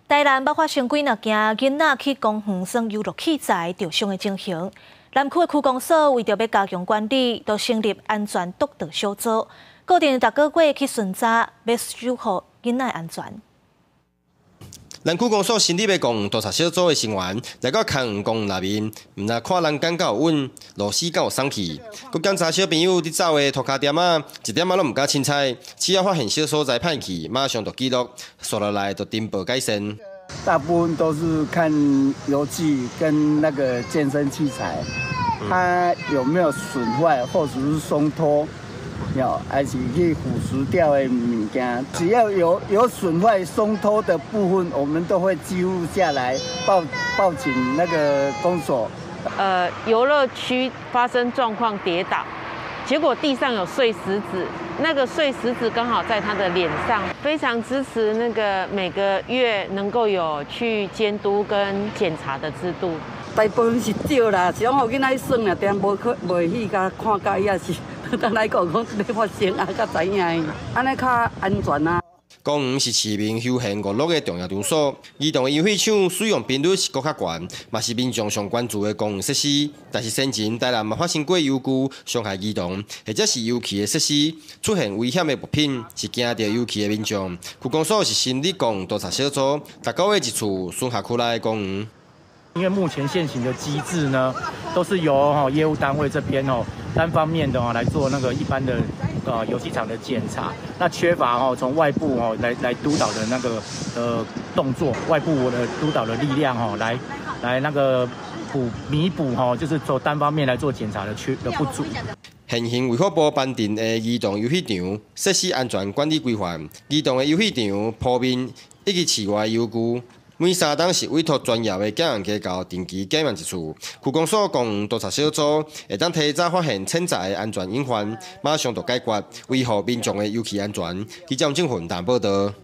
台南捌發生幾若件囡仔去公園耍遊樂器材著傷的情形。南區的區公所為著欲加強管理，就成立安全督導小組，固定逐個月去巡查，欲守護囡仔的安全。南區公所成立的公園督察小組的成員來到康園公園內面，毋但看欄杆敢有穩，螺絲敢有鬆去，閣檢查小朋友佇走的塗跤點仔，一點仔攏毋敢凊彩。只要發現小所在歹去，馬上就記錄，紲落來就呈報改善。大部分都是看遊具跟那個健身器材，它有沒有損壞或者是鬆脫，有還是去腐蝕掉的物件，只要有損壞鬆脫的部分，我們都會記錄下來，報請那個公所。遊樂區發生狀況跌倒，結果地上有碎石子，那個碎石子剛好在他的臉上。非常支持那個每個月能夠有去監督跟檢查的制度。大部分是少啦，是講予囡仔去耍爾，定無去袂去共看甲伊也是，等來講講欲發生啊，才知影，按呢較安全啊。公園是市民休閒娛樂的重要場所，兒童的遊戲場使用頻率是閣較懸，嘛是民眾上關注的公園設施。但是先前台南嘛發生過遊具傷害兒童，或者是遊戲的設施出現危險的物品，是驚著遊戲的民眾。區公所是成立公園督察小組，逐個月一次巡查區內的公園。因為目前現行的機制呢，都是由哈業務單位這邊哦單方面的哦來做那個一般的遊戲場的檢查，那缺乏哦從外部哦來督導的那個動作，外部的督導的力量哦來那個彌補哈，就是做單方面來做檢查的缺的不足。現行衛福部頒定的兒童遊戲場設施安全管理規範，兒童的遊戲場鋪面以及室外遊具，每3冬是委託專業的檢驗機構定期檢驗一次。區公所公園督察小組會當提早發現潛在的安全隱患，馬上就解決，維護民眾的遊憩安全。記者黃正雲台報導。